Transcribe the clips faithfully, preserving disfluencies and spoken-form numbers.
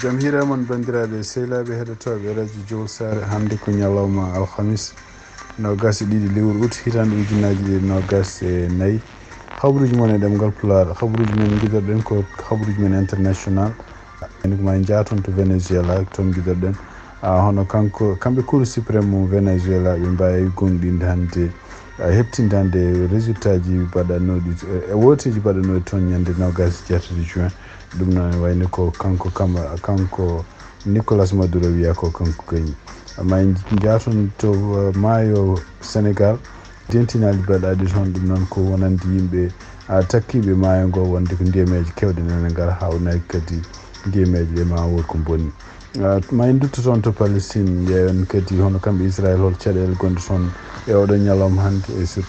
Jam hiira mon, banndiraaɓe sehlaaɓe heɗotooɓe Radio Jowo Saare. Hannde ko ñalawma alhamis, noogas e ɗiɗi lewru ut, hitaande ujunnaji ɗiɗi noogas e nayi. Habruuji mon e ɗemngal Pulaar. Habruuji men ngiɗirɗen ko habruuji men international. En ko ma en njaaton to Venezuela, toon ngiɗirɗen. Ah, hono kanko, kamɓe Cour suprême mo Venezuela, ɓe mbaawi goongɗinde hannde, ah, heɓtinde hannde résultat ji baɗanooɗi, e, e wooteeji baɗanooɗi toon ñande noogas e jeetati juin. Ɗum noon wayni ko kanko kam, kanko Nicolas Maduro wiya ko kanko gañi. Amma en njaaton to, uh, maayo Senegal, dentinaali baɗaaɗi toon, ɗum noon ko wonande yimɓe, uh, takkiiɓe maayo ngo, wonde ko ndiyameeje keewɗe nana ngara, haa wonaa kadi ndiyameeje ɗe ma wood ko bonni. Uh, ma en ndutto toon to Palestine, ƴeewen kadi hono kamɓe Israel, hol caɗeele gonɗe toon e oɗo ñalawma hannde e sur-,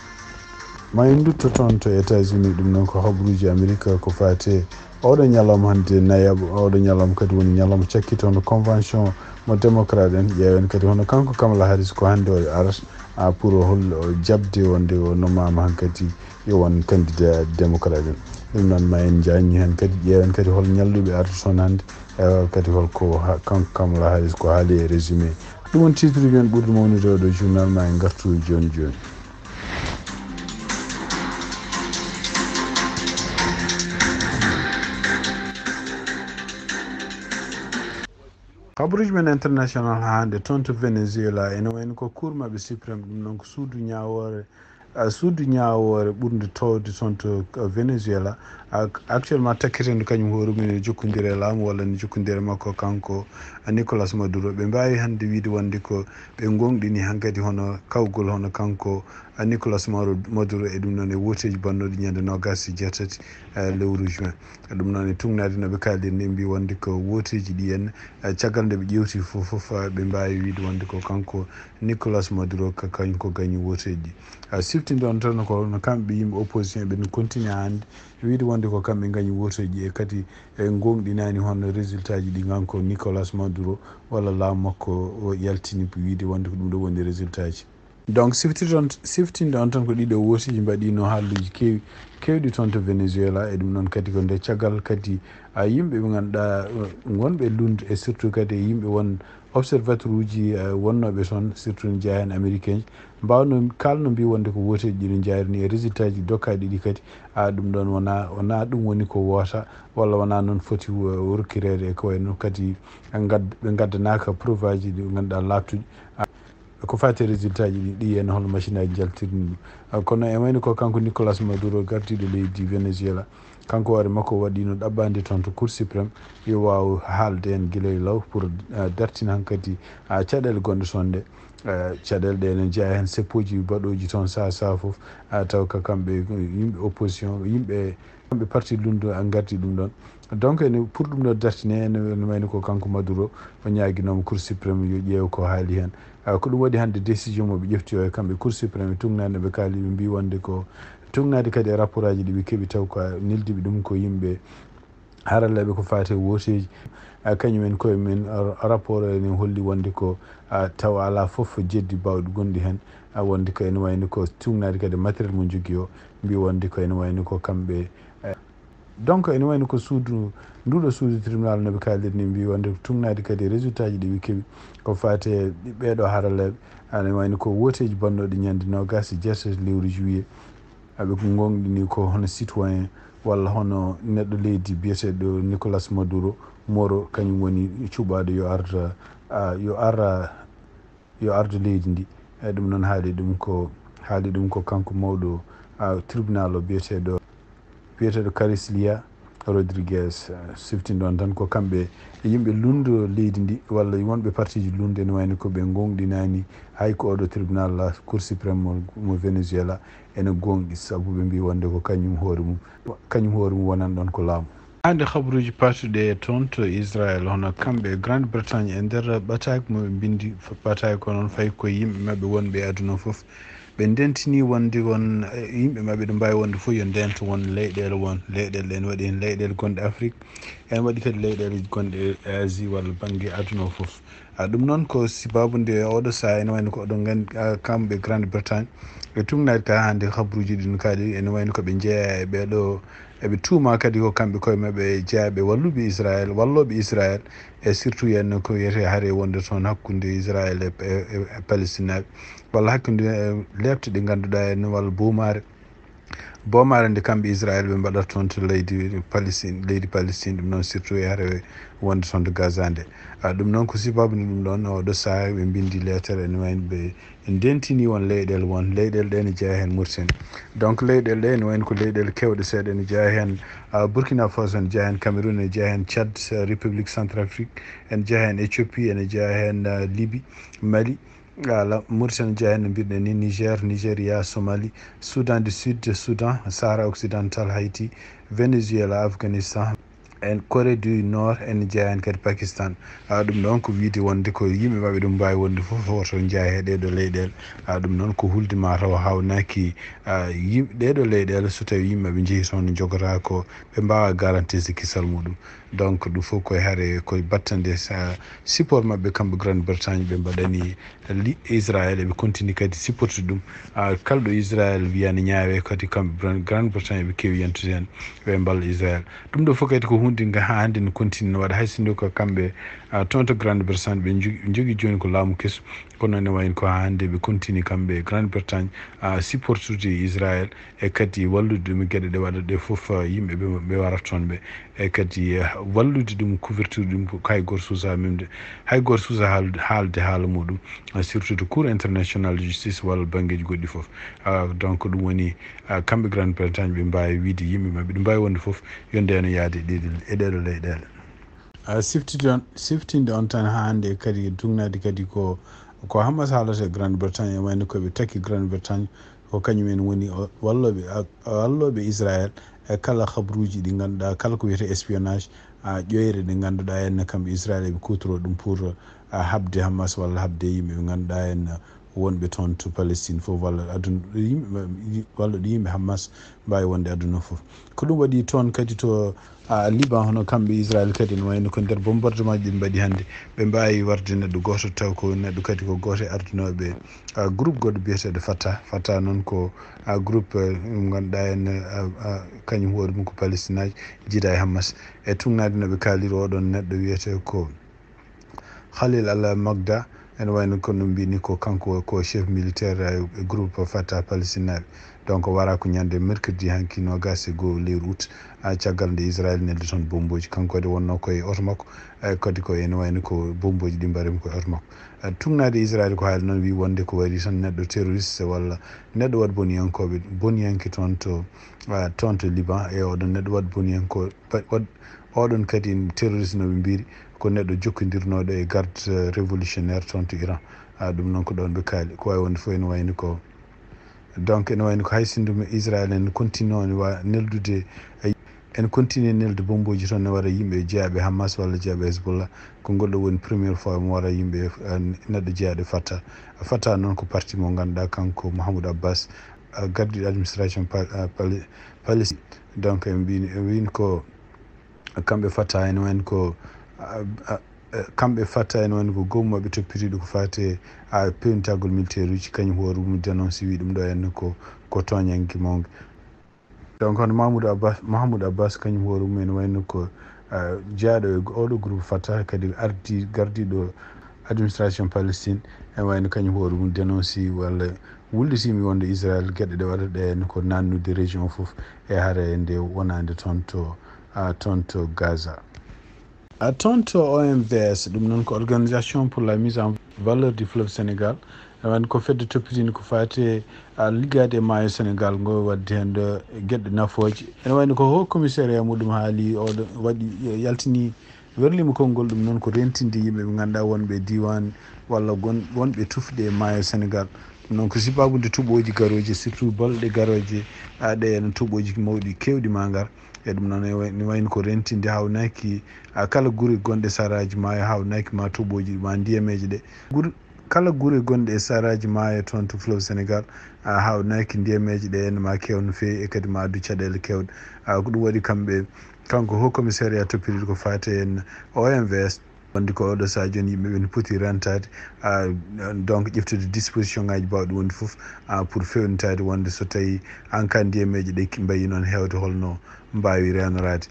ma en ndutto toon to États-Unis, ɗum noon ko habruuji Amerika ko faate oɗo ñalawma hannde nayaɓo, oɗo ñalawma kadi woni ñalawma cakkito hono convention mo démocrate en. Ƴeewen kadi hono kanko Kamala Harris ko hannde o arat, a, pour o hol-, o jaɓde wonde o nommaama hankadi yo won candidat démocrate en. Ɗum noon ma en njaññu heen kadi, ƴeewen kadi hol ñalluɓe arata toon hannde, e kadi hol ko ha-, kanko Kamala Harris ko haali e résumé. Ɗum won titre uji men ɓurɗo mawnude oɗo journal, ma en ngartu jooni jooni. Habruuji men international haa hannde toon to Venezuela, ene wayno ko Cour maɓɓe suprême, ɗum noon ko suudu ñaawoore, a, suudu ñaawoore ɓurndu toowde toon to, a, Venezuela. A, actuellement takkiteendu kañum hoore mum ene jokkondiri e laamu walla ene jokkondiri e makko kanko, a, Nicolas Maduro. Ɓe mbaawi hannde wiyde wonde ko ɓe ngoongɗini hankadi hono kawgol hono kanko, a, Nicolas Maro-, Maduro e ɗum noon e wooteeji bannooɗi ñande noogas e jeetati, a, lewru juin. Ɗum noon e tugnaade no ɓe kaaldir ni, mbi wonde ko wooteeji ɗi en, eh, caggal nde ɓe ƴeewti fof, fof, eh, ɓe mbaawi wiyde wonde ko kanko Nicolas Maduro ka-, kañum ko gañi wooteeji ɗi. Eh, siftinde on tan ko no kamɓe yimɓe opposition ɓe no continue hannde wiyde wonde ko kamɓe gañi wooteeji ɗi, e kadi e ngoongɗinaani hono résultat ji ɗi kanko Nicolas Maduro walla laamu makko o yaltini, wiyde wonde ko ɗum ɗo woni résultat ji. Donc, siftinde on, siftinde on tan ko ɗiɗo wooteeji mbaɗiino haalluuji keewi, keewɗi toon to Venezuela, e ɗum noon kadi ko nde caggal kadi, a, yimɓe ɓe ngannduɗaa, uh, wonɓe lunndu e surtout kadi e yimɓe won observateur uji, uh, wonnooɓe toon, surtout ne jeyaa heen américain, mbaawno kaalno mbi wonde ko wooteeji ɗi no njaari ni e résultat ji dokkaaɗi ɗi kadi, a, ɗum ɗoon wonaa, wonaa ɗum woni ko woota walla wonaa noon foti, uh, rokkireede e ko wayi noon kadi ngad-, ɓe ngaddanaaka preuve aji ɗi ngannduɗaa laaɓtuɗi. Ko faati e résultat ji ɗi, ɗi en hol machine aji njaltirni ɗum. Ah, kono e wayno ko kanko Nicolas Maduro gardiiɗo leydi Venezuela, kanko hoore makko waɗiino ɗaɓɓaande toon to Cour suprême yo waaw haalde heen gila e law pour, ah, dartina hankadi, ah, caɗeele gonɗe toon ɗe. Ah, caɗeele ɗe ene jeyaa heen seppooji baɗooji toon sahaa sahaa fof, ah, taw ka kamɓe yimɓe opposition, yimɓe kamɓe parti lunndu a ngardi ɗum ɗoon. Donc, ene pour ɗum ɗo dartine, ene, ene wayno ko kanko Maduro o ñaaginooma Cour suprême yo ƴeew ko haali heen. Ah, ko ɗum waɗi hannde décision mo ɓe ƴefti o e kamɓe Cour suprême e tugnaade ɓe kaali, ɓe mbi wonde ko tugnaade kadi e rapport aji ɗi ɓe keɓi taw ko neldiiɓe ɗum ko yimɓe haralleeɓe ko faati e wooteeji. Ah, kañum en koye men, ah, rapport o ene holli wonde ko, ah, taw alaa fof jeddi baawɗi gonɗi heen. Ah, wonde ko ene wayno ko tugnaade kadi matériel mo jogii o, mbi wonde ko ene wayno ko kamɓe, eh, donc, ene wayno ko suudu, nduɗo suudu tribunal no ɓe kaaldir ni, mbi wonde ko tugnaade kadi résultat ji ɗi ɓe keɓi ko faati e ɓeɗo haralleeɓe. Ene wayno ko wooteeji bannooɗi ñande noogas e jeetati lewru juillet. Aɓe ko ngoongɗini ko hono citoyen walla hono neɗɗo leydi biyeteeɗo Nicolas Maduro Moro, kañum woni cuɓaaɗo yo arda, a, yo ara yo ardu leydi ndi. E ɗum noon haali ɗum ko, haali ɗum ko kanko mawɗo, a, tribunal o biyeteeɗo, biyeteeɗo Carlos Lira Rodriguez, a, siftinɗo on tan ko kamɓe e yimɓe lundo leydi ndi walla wonɓe partiji lundo ene wayno ko ɓe ngoongɗinaani hay ko oɗo tribunal la Cour suprême mo, mo Venezuela ene goongɗi, sabu ɓe mbi wonde ko kañum hoore mum, kañum hoore mum wonan ɗon ko laamu. Hannde habruuji paatuɗi e toon to Israel, hono kamɓe e Grande Bretagne e nder ɓataake mo ɓe mbinndi, ɓataake ko noon fayi ko yimɓe maɓɓe wonɓe e aduna fof. Ɓe ndentini wonde won, eh, yimɓe maɓɓe ɗo mbaawi wonde fof yo ndento won leyɗeele won. Leyɗeele ɗe ene waɗi heen leyɗeele gonɗe Afrik, ene waɗi kadi leyɗeele gonɗe e Asie walla bannge aduna o fof. A, ɗum noon ko sababu nde oɗo sahaa ene wayno ko oɗo nganndi, a, kamɓe Grande Bretagne, ɓe tugnaade ka hannde habruuji ɗin kadi ene wayno ko ɓe njeeya e ɓeeɗo, Eɓe tuuma kadi ko kamɓe koye maɓɓe e jeyaaɓe walluɓe Israël, wallooɓe Israël, e surtout yen ko wiyetee hare wonde toon hakkunde Israël e, e, e Palestine, walla hakkunde, e, leepte ɗe ngannduɗaa en, walla boomaare. Boomaare nde kamɓe Israël ɓe mbaɗata toon to leydi Palestine, leydi Palestine, ɗum noon surtout e hare wonde toon to Gaza nde. A, ɗum noon ko sababu nde ɗum ɗoon, oɗo sahaa ɓe mbindi leetere ene wayno ɓe ndentini won leyɗeele, won leyɗeele ɗe ne jeyaa heen Mauritanie. Donc leyɗeele ɗe ne wayno ko leyɗeele keewɗe seeɗa, ene jeyaa heen, a, Burkina Faso, ene jeyaa heen Cameroun, ene jeyaa heen Tchad, a, République Centrafrique, ene jeyaa heen Éthiopie, ene jeyaa heen, a, Libye, Mali, ala, Mauritanie, jeyaa heen no mbiɗen ni, Niger, Nigeria, Somalie, Soudan du Sud, Soudan, Sahara Occidental, Haïti, Venezuela, Afghanistan, en Corée du Nord, en jeyaa heen kadi Pakistan. A, ɗum ɗoon ko wiyde wonde ko yimɓe maɓɓe ɗum mbaawi wonde fof, fof to jeyaa he ɗee ɗoo leyɗeele. A, ɗum noon ko hulde ma taw haawnaaki, a, yim-, ɗee ɗoo leyɗeele, so tawii yimɓe maɓɓe njehii toon, njogotaako, ɓe mbaawaa garantiser kisal muɗum. Donc ɗum fof koye hare, koye battande sa-, support maɓɓe kamɓe Grande Bretagne ɓe mbaɗani li-, Israël, eɓe continue kadi supportude ɗum. A, kala ɗo Israël wiya ne ñaawe, kadi kamɓe Bran-, Grande Bretagne eɓe keewi yentude heen, ɓe mballa Israël. Ɗum ɗo fof kadi ko huunde nde haa hannde ne continue ne waɗa, hay sinno ko kamɓe, a, toon to Grande Bretagne ɓe njogi, njogii jooni ko laamu keso, kono ne wayno ko haa hannde ɓe continue kamɓe Grande Bretagne, a, supportude Israël, e kadi wallude ɗum e geɗe ɗe waɗata ɗe fof, a, yimɓe ɓe, ɓe warata toon ɓe. E kadi, eh, wallude ɗum, couverture ɗum, ko hay gooto suusaa memde, hay gooto suusaa haalde, haalde haala muɗum, eh, surtout to Cour international de justice walla banngeeji goɗɗi fof. Ah, donc ɗum woni, ah, kamɓe Grande Bretagne ɓe mbaawi wiyde yimɓe maɓɓe, ɗum mbaawi wonde fof yo ndeno yaade e ɗeɗe, e ɗeɗo leyɗeele. Ah, siftinde on, siftinde on tan haa hannde kadi, duŋnaade kadi ko, ko Hamas haalata e Grande Bretagne, e wayno ko ɓe takki Grande Bretagne, ko kañum en woni o-, wallooɓe, a-, wallooɓe Israël e kala habruuji ɗi ngannduɗaa, kala ko wiyetee espionnage, a, ƴoyre ɗe ngannduɗaa en kamɓe Israël eɓe kuutoroo ɗum pour, a, haɓde Hamas walla haɓde yimɓe ɓe ngannduɗaa en wonɓe toon to Palestine fof walla aduna, yimɓe, walla ɗo yimɓe Hamas mbaawi wonde aduna fof. Ko ɗum waɗi toon kadi to, a, Liban, hono kamɓe Israël kadi no wayno ko nder bombardement ji ɗi mbaɗi hannde, ɓe mbaawi warde neɗɗo gooto taw ko neɗɗo kadi ko gooto e ardunooɓe, a, groupe goɗɗo biyeteeɗo Fatah. Fatah noon ko, a, groupe, eh, mo ngannduɗaa en, a, a, kañum hoore mum ko Palestinaajo, jiidaa e Hamas. E tuŋnaade no ɓe kaaliri oɗon neɗɗo wiyetee ko Khalil Al Magda, ene wayno ko no mbiyni ko kanko ko chef militaire, eh, groupe Fatah Palestinaaɓe. Donc wara ko ñande mercredi hanki noogas e goo lewru août, a, caggal nde Israël neldi toon bombooji. Kanko kadi wonno ko e oto makko, a, kadi ko ene wayno ko bombooji ɗi mbarimi ko e oto makko. A, tuŋnaade Israël ko haali noon wi wonde ko wari tan neɗɗo terroriste walla neɗɗo waɗ boniyankooɓe, boniyanke toon to, a, toon to Liban. E oɗon neɗɗo waɗ boniyanko-, waɗ, oɗon kadi terroriste no ɓe mbiri ko neɗɗo jokkondirnooɗo e garde, eh, révolutionnaire toon to Iran. A, ɗum noon ko ɗoon ɓe kaali. Ko waawi wonde fof ene wayni ko Donc, ene wayno ko hay sinno Israël en continue on wa neldude, ay, en continue nelde bombooji toon ne wara yimɓe jeyaaɓe Hamas walla jeyaaɓe Hezbollah. Ko ngol ɗo woni première fois mo wara yimɓe, ah, neɗɗo jeyaaɗo Fatah. Fatah noon ko parti mo ngannduɗaa kanko Mahmoud Abbas, ah, gardiiɗo administration pa-, ah, Pal-, Palestine. Donc, en mbiyini, en mbiyini ko kamɓe Fatah ene wayno ko, ah, ah, eh, kamɓe Fatah ene wayno ko goomu maɓɓe toppitiiɗo ko faati e, ah, peewnitagol militaire uji, kañum hoore mum dénoncé, wi ɗum ɗo henna ko, ko tooñannge mawnge. Donc, hono Mahmoud Abbas, Mahmoud Abbas kañum hoore mum ene wayno ko, ah, jeyaaɗo e oɗo groupe Fatah, kadi ardi, gardiiɗo administration Palestine, ene wayno kañum hoore mum dénoncé walla wullitiima wonde Israël geɗe ɗe waɗata ɗe henna ko naatnude région fof e hare nde wonaande toon to, ah, toon to Gaza. A, toon to O M V S, ɗum noon ko Organisation pour la Mise en Valeur du Fleuve Sénégal. Ene wayno ko fedde toppitiinde ko faati e, a, liggaade e maayo Sénégal ngo, waɗde heen ɗo geɗe nafooje. Ene wayno ko Haut Commissariat muɗum haali oɗo waɗi, yaltini, werliima konngol, ɗum noon ko rentinde yimɓe ɓe ngannduɗaa wonɓe e diiwaan walla gon-, wonɓe tufde e maayo Sénégal. Ɗum noon ko sibaabu nde toɓooji garooji, surtout balɗe garooje, a, ɗe ene toɓooji mawɗi keewɗi ma ngar. E ɗum noon, e way-, ne wayno ko rentinde, haawnaaki, a, kala gure gonɗe saraaji maayo, haawnaaki ma toɓooji ma ndiyameeje ɗe. Gure, kala gure gonɗe e saraaji maayo toon to fleuve Sénégal, a, haawnaaki ndiyameeje ɗe, ene ma keew no feewi e kadi ma addu caɗeele keewɗe. A, ko ɗum waɗi kamɓe, kanko Haut Commissariat toppitiiɗo ko faati en O M V S, Wonde ko oɗo sahaa jooni yimɓe ɓe no poti rentaade, ah, donc ƴeftude disposition ngaji bawɗi wonde fof, ah, pour fewnitaade wonde so tawi en cas ndiyameeje ɗe mbayi noon heewde holno mbaawi renoraade.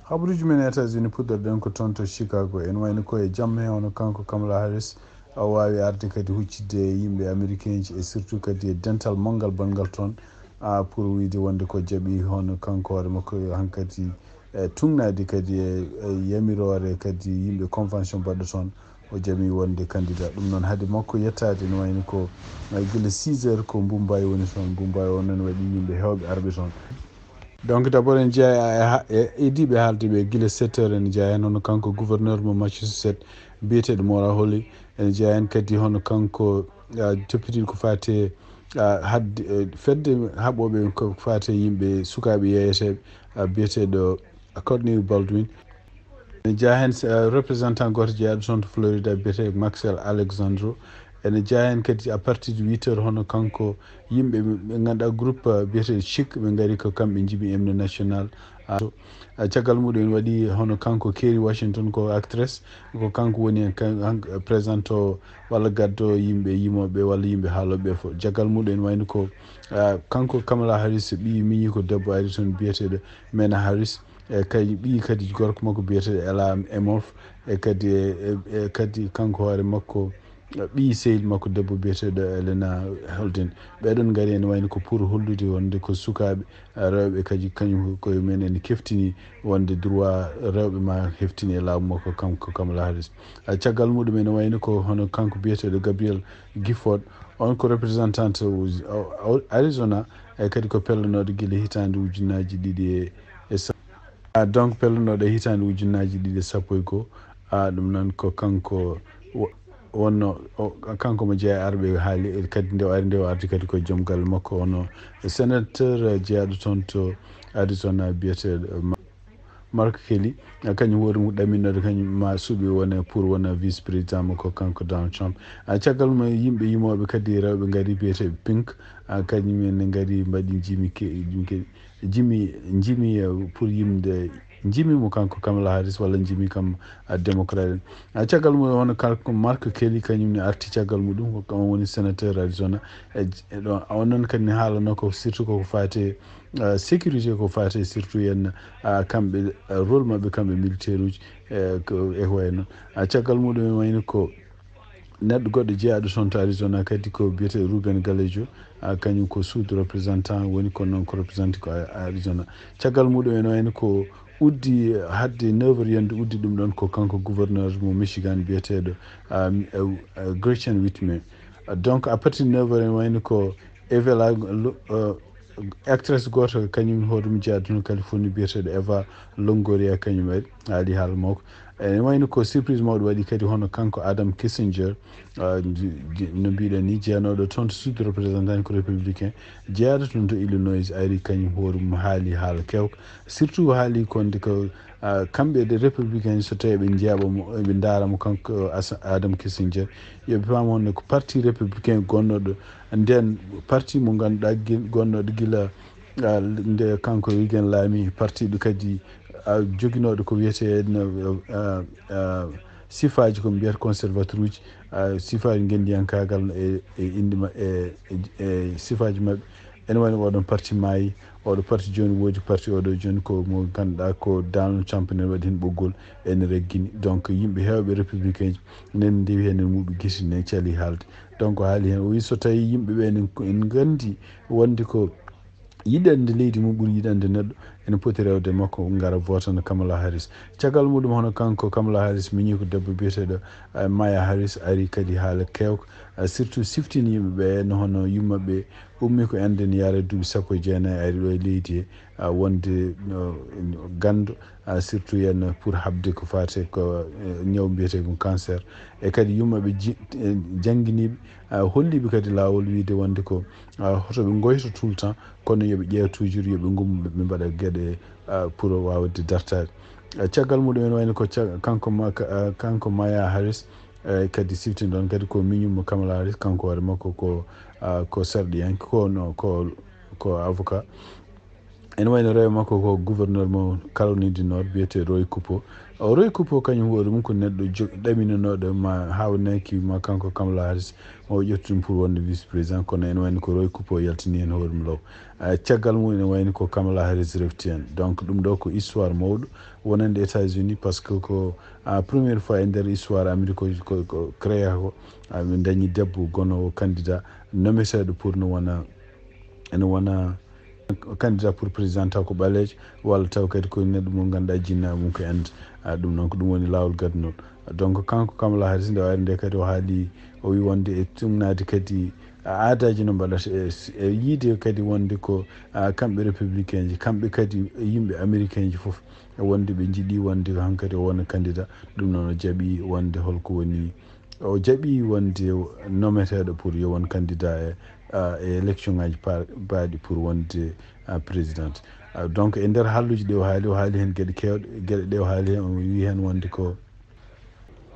Habaruuji men e États-Unis, puɗɗorɗen ko toon to Chicago. En wayno ko e jamma he, hono kanko Kamala Harris o waawi arde kadi huccitde e yimɓe Américain ji, e surtout kadi e dental manngal banngal toon, ah, pour wiyde wonde ko jaɓi hono kanko hoore makko hankadi e tuugnaade kadi e, e yamiroore kadi yimɓe convention baɗɗo toon, o jaɓi wonde candidat. Ɗum noon, hade makko yettaade, no wayno ko, eh, gila six heures ko Mumbai woni toon. Mumbai o noon waɗi yimɓe heewɓe arɓe toon. Donc, d'abord, en jeyaa e ha-, e idiiɓe haalde ɓe gila sept heures, en jeyaa heen hono kanko gouverneur mo Massachusetts biyeteeɗo Maura Healey, en jeyaa heen kadi hono kanko, ah, toppitiiɗo ko faati, ah, hadde, eh, fedde haɓooɓe ko faati yimɓe sukaaɓe yeeyeteeɓe, ah, biyeteeɗo Courtney Baldwin. Ene jeyaa heen, eh, représentant gooto jeyaaɗo toon to Florida, biyetee Maxwell Alexandro. Ene jeyaa heen kadi à partir de huit heures, hono kanko, yimɓe ɓe ngannduɗaa groupe, eh, biyeteeɗo Chic, ɓe ngari ko kamɓe njiimi hymne national. Ah, to, ah, caggal muɗum en waɗi hono kanko Kerry Washington, ko actress, ko kanko woni heen kan-, han-, présentant walla gaddo yimɓe yimooɓe walla yimɓe haalooɓe ɓe fof. Caggal muɗum en wayno ko, ah, kanko Kamala Harris, ɓii miñi ko debbo ari toon biyeteeɗo Mena Harris. E kay ɓii kadi gorko makko biyeteeɗo Ella Emhoff, e kadi, e, e, e kadi kanko hoore makko, ɓii sehil makko debbo biyeteeɗo Elena Holden. Ɓeɗon ngari ene wayno ko pour hollude wonde ko sukaaɓe, e, rewɓe kadi kañum koye mum en ene keftini wonde droit rewɓe ma heftini e laamu makko kanko Kamala Harris. E, caggal muɗum ene wayno ko hono kanko biyeteeɗo Gabriel Gifford, on ko représentant o, o, Arizona, e kadi ko pellanooɗo gila hitaande ujunnaaji ɗiɗi e, e sa-, a, donc pellanooɗo e hitaande ujunnaaji ɗiɗi e sappo e goo. A, ɗum noon ko kanko wo-, wonno, o, kanko mo jeyaa arɓe haali, e kadi nde o ari nde o ardi kadi ko joom galle makko, hono sénateur jeyaaɗo toon to Arizona biyeteeɗo Ma-, Mark Kelly, a, kañum hoore mum ɗaminnoode kañum ma suɓi wona pour wona vice président mo ko kanko Donald Trump. A, caggal mum yimɓe yimooɓe kadi rewɓe ngari biyeteeɓe Pink, a, kañum en ne ngari mbaɗi Jimmy Ke-, Jimmy Ke-, Jimmy, Jimmy, eh, pour yimde Jimmy mo kanko Kamala Harris walla Jimmy kam, a, démocrate en. A, caggal mum hono kanko Mark Kelly kañum ne arti caggal muɗum, ko on woni sénateur Arizona. E, e ɗo, on noon kadi ne haalano ko surtout koko faati, a, sécurité, ko faati surtout yen, a, kamɓe, a, rôle maɓɓe kamɓe militaire uji, e, ko, e ko wayi noon. A, caggal muɗum en wayno ko neɗɗo goɗɗo jeyaaɗo toon to Arizona kadi ko biyetee Ruben Galejo, a, kañum ko sous représentant woni, kono noon ko représenté ko A-, Arizona. Caggal muɗum en wayno ko uddi hadde neuf heures yonde uddi ɗum ɗoon ko kanko gouverneur mo Michigan biyeteeɗo, a, mi-, a, a, Gretchen Whitmer. A, donc à partir de neuf heures en wayno ko Evela lo-, a, actrice gooto kañum hoore mum jeyaaɗo toon Californie biyeteeɗo Eva Longoria kañum ari haali haala makko. Ene wayno ko surprise mawɗo waɗi kadi hono kanko Adam Kinzinger, a, j-, j-, no mbiɗen ni jeyanooɗo toon to sous représentant ko républicain, jeyaaɗo toon to Illinois ari kañum hoore mum haali haala keewka. Surtout haali ko nde ko, a, kamɓe de républicain so tawi ɓe njeeɓa mo, ɓe ndaara mo kanko As-, Adam Kinzinger, yo ɓe paam honno ko parti républicain gonnooɗo ndeen parti mo ngannduɗaa gil-, gonnooɗo gila, a, nde kanko Reagan laami, parti ɗo kadi, a, joginooɗo ko wiyetee no, a, a, sifaaji ko mbiyata conservateur uji, a, sifaaji ngenndiyankaagal e, e innde ma-, e, e, e sifaaji maɓɓe. Ene wayno oɗon parti maayi, oɗo parti jooni woodi parti oɗo jooni ko mo ngannduɗaa ko Donald Trump ne waɗi heen ɓoggol ene reggini. Donc yimɓe heewɓe républicain ji nen ndewi heen en muɓi gisi ne cali haalde. Donc haali heen o wi so tawi yimɓe ɓe en, en nganndi wonde ko yiɗande leydi mum ɓuri yiɗande neɗɗo, ene poti rewde makko ngara votana Kamala Harris. Caggal muɗum hono kanko Kamala Harris miñi ko debbo biyeteeɗo, eh, Maya Harris ari kadi haala keewka, eh, surtout siftini yimɓe ɓe no hono yumma ɓe ummi ko Inde ne yaara duuɓi sappo e jeenayi ari ɗo e leydi he, ah, wonde no, no ganndo, ah, surtout yen pour haɓde ko faati ko, eh, ñaw mbiyetee ɗum cancer. E kadi yumma ɓe ji-, eh, jannginiiɓe, ah, holliiɓe kadi laawol wiyde wonde ko, ah, hoto ɓe ngoyto tout le temps, kono yo ɓe ƴeew toujours, yo ɓe ngummo ɓe, ɓe mbaɗa geɗe, ah, pour waawde dartaade. Ah, caggal muɗum en wayno ko ca-, kanko ma-, ka-, ah, kanko Maya Harris, eh, kadi siftin ɗoon kadi ko miñum mo Kamala Harris, kanko hoore makko ko, ah, ko sarɗiyanke, ko no, ko, ko avocat. Ene wayno rewo makko ko gouverneur mo Caroline du Nord, biyetee Roy Cooper. O Roy Cooper kañum hoore mum ko neɗɗo jo-, ɗaminanooɗo ma haawnaki ma kanko Kamala Harris, ma o ƴettu ɗum pour wonde vice président, kono ene wayno ko Roy Cooper o yaltini heen hoore mum law. Ah, caggal mum ene wayno ko Kamala Harris refti heen. Donc ɗum ɗo ko histoire mawɗo wonande États-Unis, parce que ko, ah, première fois e nder histoire Amérique ko, ko, ko créé ko, ah, ɓe dañi debbo gonoowo candidat nometeeɗo pour no wona, ene wona candidat pour président taw ko ɓaleejo, walla taw kadi ko neɗɗo mo ngannduɗaa jinnaaɓe mum ko Inde. Ah, ɗum noon ko ɗum woni laawol gadunol. Donc kanko Kamala Harris nde o ari nde kadi o haali, o wi wonde e tumnaade kadi aadaaji no mbaɗata e, e yiide kadi wonde ko, ah, kamɓe républicain ji, kamɓe kadi yimɓe américain ji fof, e wonde ɓe njiɗi wonde ko hankadi o wona candidat. Ɗum noon o jaɓi wonde holko woni, o jaɓi wonde nometeeɗo pour yo won candidat e, ah, e élection ngaji pa-, baaɗi pour wonde, ah, président. Ah, donc e nder haalluuji ɗi o haali, o haali heen geɗe keewɗe, geɗe ɗe o haali heen o wi heen wonde ko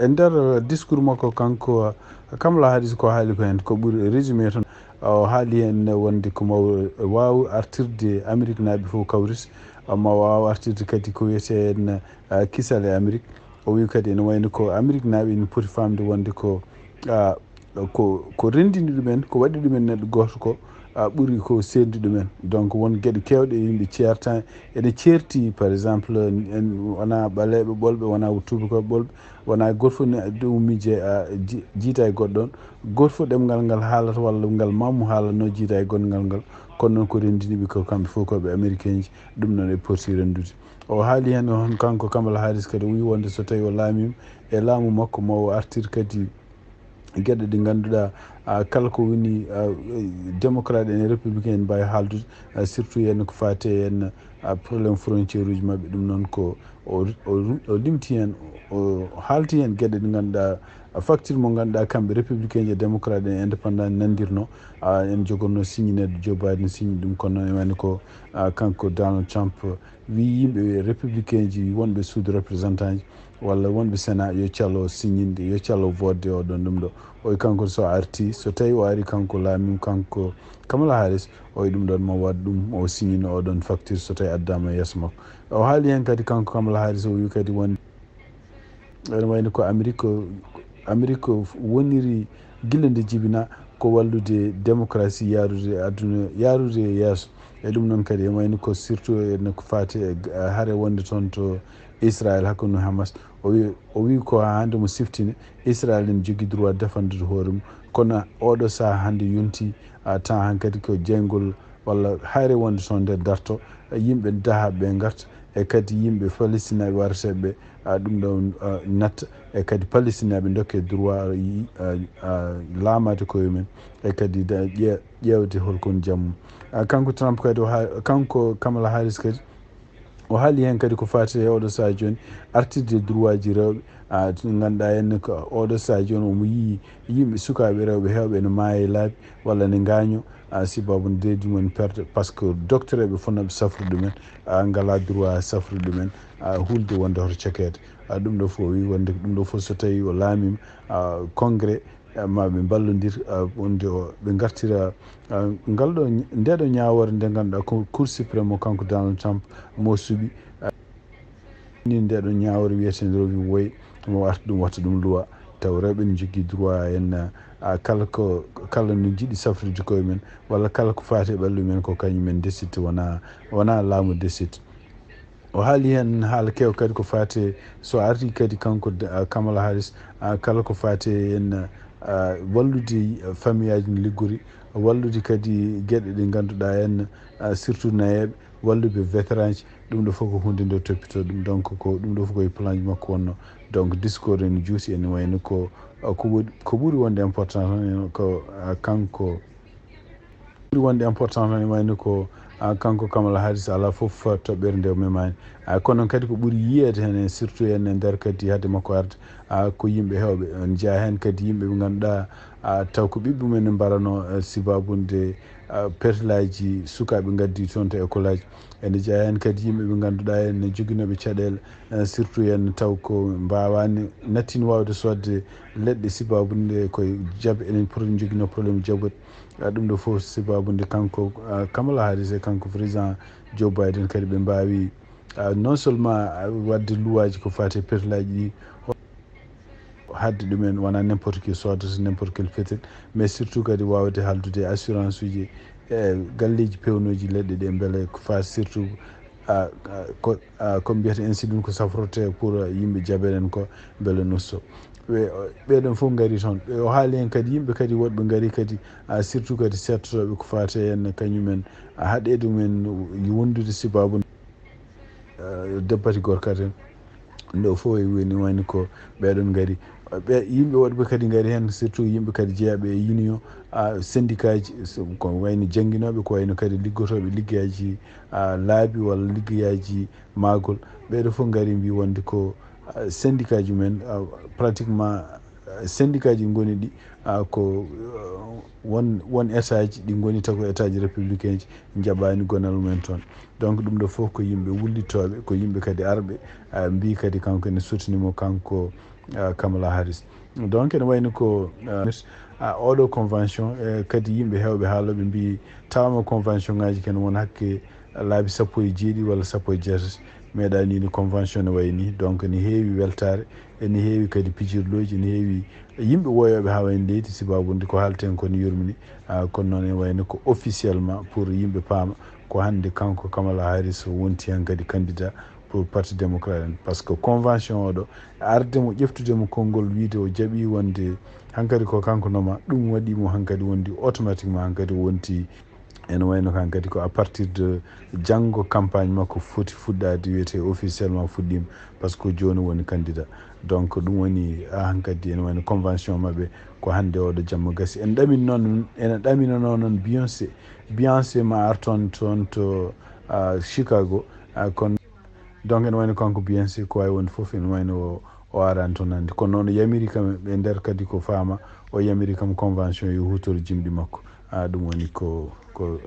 e nder, eh, discours makko kanko, eh, Kamala Harris ko haali ko heen ko ɓuri résumé toon. O haali heen wonde ko maw waaw artirde Amérique naaɓe fof kawris, ma waaw artirde kadi ko wiyetee heen, eh, kisal e Amérique. O wi kadi ene wayno ko Amérique naaɓe ene poti faamde wonde ko, ah, ko, ko renndini ɗumen, ko waɗi ɗumen neɗɗo gooto ko, ah, ɓuri ko seerndi ɗumen. Donc won geɗe keewɗe yimɓe ceerta, ene ceerti, par exemple, en, wona ɓaleeɓe ɓolɓe, wona tuubakooɓe ɓolɓe, wona gooto fof ne ɗum miije, ah, ji-, jiita e goɗɗo on. Gooto fof ɗemngal ngal haalata walla ngal maamu haalatnoo jiita e goɗngal ngal. Kono noon ko renndini ɓe ko kamɓe fof ko ɓe américain ji, ɗum noon e poti renndude. O haali heen on kanko Kamala Harris kadi o wi wonde so tawi o laamiima e laamu makko ma o artir kadi geɗe ɗe ngannduɗaa, ah, kala ko woni, ah, démocrate en e républicain en mbaawi haaldude, ah, surtout heen ko faati heen, ah, problème frontière uji maɓɓe. Ɗum noon ko o, o, o limti heen, o haalti heen geɗe ɗe ngannduɗaa, ah, facture mo ngannduɗaa kamɓe républicain ji e démocrate en indépendant nandirno, ah, en jogorno signineede Joe Biden signi ɗum, kono noon e wayno ko, ah, kanko Donald Trump wi yimɓe républicain ji wonɓe suudu représentant ji walla wonɓe Sénat yo calo signinde, yo calo vote oɗon ɗum ɗo. O wi kanko so arti, so tawi o ari kanko laamim, kanko Kamala Harris, o wi ɗum ɗon mo waɗ ɗum, o signino oɗon facture so tawi addaama yeeso makko. O haali heen kadi kanko Kamala Harris, o wi kadi won, ene wayno ko Amérique, Amérique woniri gila nde jibina ko wallude démocratie yaarude aduna, yaarude yeeso. E ɗum noon kadi ene wayno ko surtout ene ko faati e hare wonde toon to Israël hakkunde Hamas. O wi, o wi ko haa hannde mo siftini Israël ene jogii droit défendude hoore mum. Kono oɗo sahaa hannde yonti, a, temps hankadi ko jeyngol walla hayre wonde toon nde darto, yimɓe daha ɓe ngarta, e kadi yimɓe Palestinaɓe warteɓe, a, ɗum ɗon, a, natta, e kadi Palestinaɓe dokke droit, a, a, laamaade koye mum, e kadi da-, ƴe-, ƴeewde holkon jammu. A, kanko Trump kadi, o ha-, kanko Kamala Harris kadi, o haali heen kadi ko faati e oɗo sahaa jooni, artirde droit ji rewɓe. A, ngannduɗaa heen ko oɗo sahaa jooni omo yii yimɓe sukaaɓe rewɓe heewɓe ene maaya e laabi walla ene ngaaño, a, sibabu nde deedi mum perde, par ce que docteur ɓe fof naɓe safrude ɗumen, a, ngalaa droit safrude ɗumen, a, hulde wonde hoto cakeede. A, ɗum ɗo fof o wii wonde ɗum ɗo fof so tawii o laamiima, a, congrès, a, ma ɓe mballondir, a, wonde o, ɓe ngartira, a, ngal ɗo, nde ɗo ñaawoore nde ngannduɗaa ko Cour suprême o kanko Donald Trump mo suɓi, a, ni nde ɗo ñaawoore wiyeteende Roe v. Wade mo arta ɗum watta ɗum loi, taw rewɓe ne njogii droit en, a, kala ko, kala no njiɗi safrude koye men walla kala ko faati e ɓalli men ko kañum men décide, wona, wona laamu décide. O haali heen haala keew kadi ko faati, so arti kadi kanko, a, Kamala Harris, a, kala ko faati heen, a, wallude famiyaaji no liggori, wallude kadi geɗe ɗe ngannduɗaa heen, a, surtout nayeeɓe, wallude vétéran ji, ɗum ɗo fof ko huunde nde toppitoo ɗum. Donc ko ɗum ɗo fof ko e plan ji makko wonno. Donc discours ene juuti, ene wayno ko, a, ko ɓuri, ko ɓuri wonde important tan ko, a, kanko ɓuri wonde important tan e wayno ko, a, kanko Kamala Harris alaa fof toɓɓere nde o memaani. A, kono noon kadi ko ɓuri yiyeede heen, surtout heen e nder kadi hade makko arde, a, ko yimɓe heewɓe. En njiyaa heen kadi yimɓe ɓe ngannduɗaa, a, taw ko ɓiɓɓe mum en mbaranoo, a, sibabu nde, a, perlaaji sukaaɓe ngaddi toon to école aji. Ene jeyaa heen kadi yimɓe ɓe ngannduɗaa ene joginooɓe caɗeele, a, surtout heen taw ko mbaawaani nattin waawde soodde leɗɗe sibabu nde koye jabe, enen poti joginoo problème jabuɗi. A, ɗum ɗo fof sibabu nde kanko, a, Kamala Harris e kanko président Joe Biden kadi ɓe mbaawi, ah, non seulement, ah, waɗde luwaaji ko faati e petrolaaji ɗi, haɗde ɗumen wona n'importe qui soodata n'importe quel pétrole, mais surtout kadi waawde haaldude e assurance uji e galleeji peewnooji leɗɗe ɗe mbele ko faati surtout, ah, ah, ko, ah, ko mbiyata insuline ko safrortee pour, ah, yimɓe jaɓen en ko mbele nusto. Ɓe, ɓeɗon fof ngari toon. Ɓe o haali heen kadi yimɓe kadi woɗɓe ngari kadi, ah, surtout kadi seettotooɓe ko faati heen kañumen, ah, haɗe ɗumen wondude sibaabu, ah, debbati gorkate. Nde o fof e woni wayni ko ɓeɗon ngari. Ɓe yimɓe woɗɓe kadi ngari heen, surtout yimɓe kadi jeyaɓe e union, ah, syndicat ji, so, ko wayno jannginooɓe, ko wayno kadi liggotooɓe liggeyaaji, ah, laabi walla liggeyaaji maagol. Ɓeɗo fof ngari mbi wonde ko, ah, syndicat ji men, ah, pratiquement, ah, syndicat ji ngoni ɗi, ah, ko, ah, won, won état ji ɗi ngoni taw ko état ji républicain ji njaɓani gonal mumen toon. Donc ɗum ɗo fof ko yimɓe wullitooɓe, ko yimɓe kadi arɓe, ah, mbi kadi kanko ene sutini mo kanko, ah, Kamala Harris. Donc ene wayno ko, ah, ah, oɗo convention, eh, kadi yimɓe heewɓe haaloɓe mbi tawama convention ngaji ken won hakke laabi sappo e jeeɗi walla sappo e jeetati meeɗa ni no convention ne wayi ni. Donc ne heewi weltaare, ene heewi kadi pijirlooji, ene heewi yimɓe woyoɓe ha wayno leydi, sibabude ko haalten ko ne yurmini, ah, kono noon ene wayno ko officiellement pour yimɓe paama ko hannde kanko Kamala Harris o wonti heen kadi candidat pour parti démocrate en. Par ce que convention oɗo arde mo ƴeftude mo konngol wiide o jaɓi wonde hankadi ko kanko noma, ɗum waɗi mo hankadi wondi automatiquement hankadi o wonti. Ene wayno kan kadi ko à partir de janngo campagne makko foti fuɗɗaade, wiyete officiellement fuɗɗiima, par ce que jooni woni candidat. Donc ɗum woni, ah, hankadi ene wayno convention maɓɓe ko hannde oɗo jamma gasi. En ɗamin noon, ene ɗaminanoo noon Beyoncé. Beyoncé ma ar toon, toon to, ah, Chicago. Ah, kono donc ene wayno kanko Beyoncé ko wawi wonde fof ene wayno o, o arani toon hannde. Kono noon o yamiri kam e nder kadi ko faama, o yamiri kam convention yo hutoro jimɗi makko. Ah, ɗum woni ko, ko,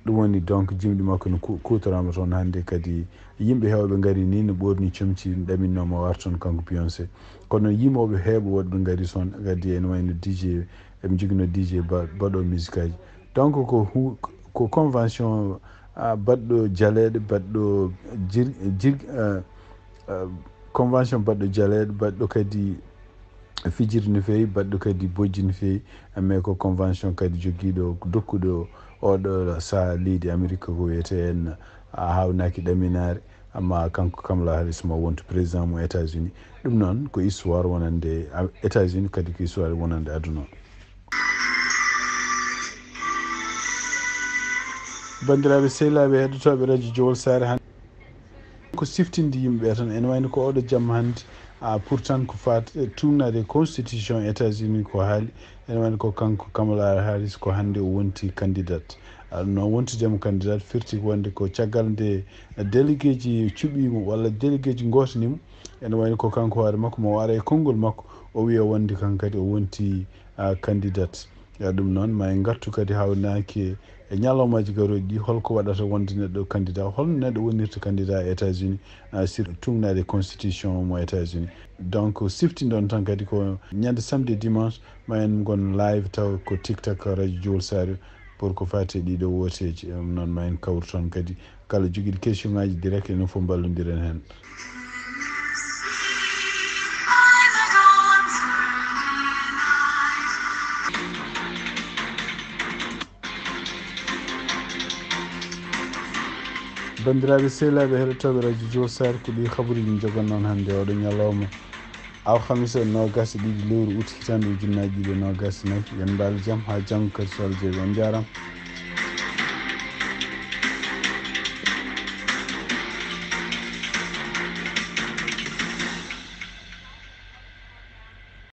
ɗum woni donc jimɗi makko no ku-, kutorama toon hannde. Kadi yimɓe heewɓe ngari ni no ɓorni comci ɗaminnomo o ar toon kanko Beyoncé. Kono yimooɓe heewɓe woɗɓe ngari toon kadi ene wayno D J, eɓe njogino D J ba-, baɗo musique aji. Donc ko hu-, ko convention, ah, baɗɗo jaleeɗe, baɗɗo jir-, jir-, ah, ah, convention baɗɗo jaleeɗe, baɗɗo kadi fijirde no feewi, baɗɗo kadi bojji no feewi. Mais ko convention kadi jogiiɗo, dokkuɗo oɗo saha leydi Amérique ko wiyete en, ah, haawnaki ɗaminaare. Amma kanko Kamala Harris ma wontu président mo États-Unis. Ɗum noon ko histoire wonande, ah, États-Unis kadi ko histoire wonande aduna o. Banndiraaɓe sehilaaɓe heɗotooɓe radio Jowol Saare, hannde ko siftinde yimɓe ɓe tan. Ene wayno ko oɗo jamma hannde, ah, pourtant ko faati e tuugnaade constitution États-Unis ko haali. Ene wayno ko kanko Kamala Harris ko hannde o wonti candidate. Ah, ɗum noon wontudemo candidate firti ko wonde ko caggal nde délégué ji cuɓimo walla délégué ji ngootani mo. Ene wayno ko kanko hoore makko mo o ara e konngol makko o wiya wonde kan kadi o wonti, ah, candidate. Ya ɗum noon ma en ngartu kadi haawnaki e ñalawmaaji garooji ɗi, holko waɗata wonde neɗɗo candidat, holno neɗɗo wonirta candidat e États-Unis, ah, sur tuugnaade constitution mo États-Unis. Donc siftindon tan kadi ko ñande samedi e dimanche ma en ngon live taw ko TikTok radio Jowol Saare pour ko faati e ɗiɗo wooteeji. Ɗum noon ma en kawru toon kadi kala jogiiɗo question ngaji direct enen fof mballondiren heen. Banndiraaɓe sehilaaɓe heɗotooɓe radio Jowol Saare, ko ɗi habaruuji min njogonno on hannde oɗo ñalawma alhamisa noogas e ɗiɗi lewru août hitaande ujunnaaji ɗiɗi e noogas e nayi. Yo on mbaal jam haa janngo kadi so Allah jaɓi. On njaaraama.